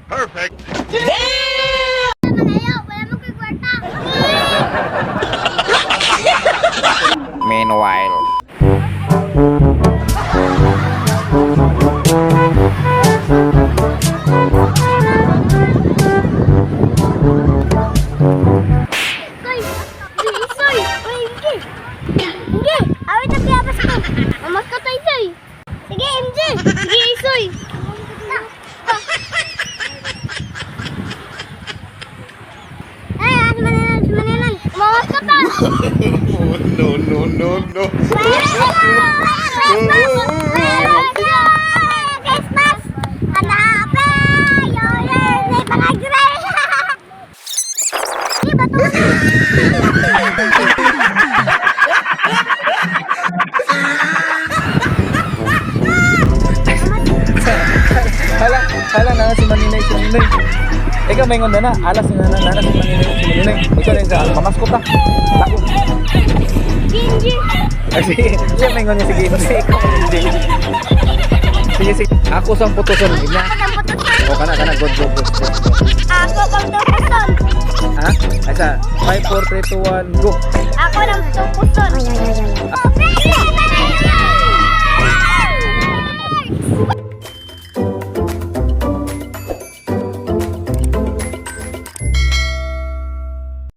Perfect. Mangayo, wala mo ko'y kwarta. Meanwhile. Koy, Isoy, oy, MJ. MJ, awit ang piyabas ko. Mamas ka tayo, Isoy. Sige, MJ. Sige, Isoy. Ay, ano man yan, ano man yan. Mamas ka ta. No, no, no, no. Christmas! Happy! Hala, hala na si Maninay, si Maninay. Ikaw may na na, alas na na na si Maninay, si Maninay. Ikaw rin sa pamasko ta. Tako. Ginger! Ay, sige, siya may niya sige, sige, ikaw hindi. Sige, sige. Ako sang putuson niya. Ako ng putusan! O kana kana, good good good. Ako kang tupuson! Ha? Ay sa 5 4 3 2 1 go. Ako ng tupuson!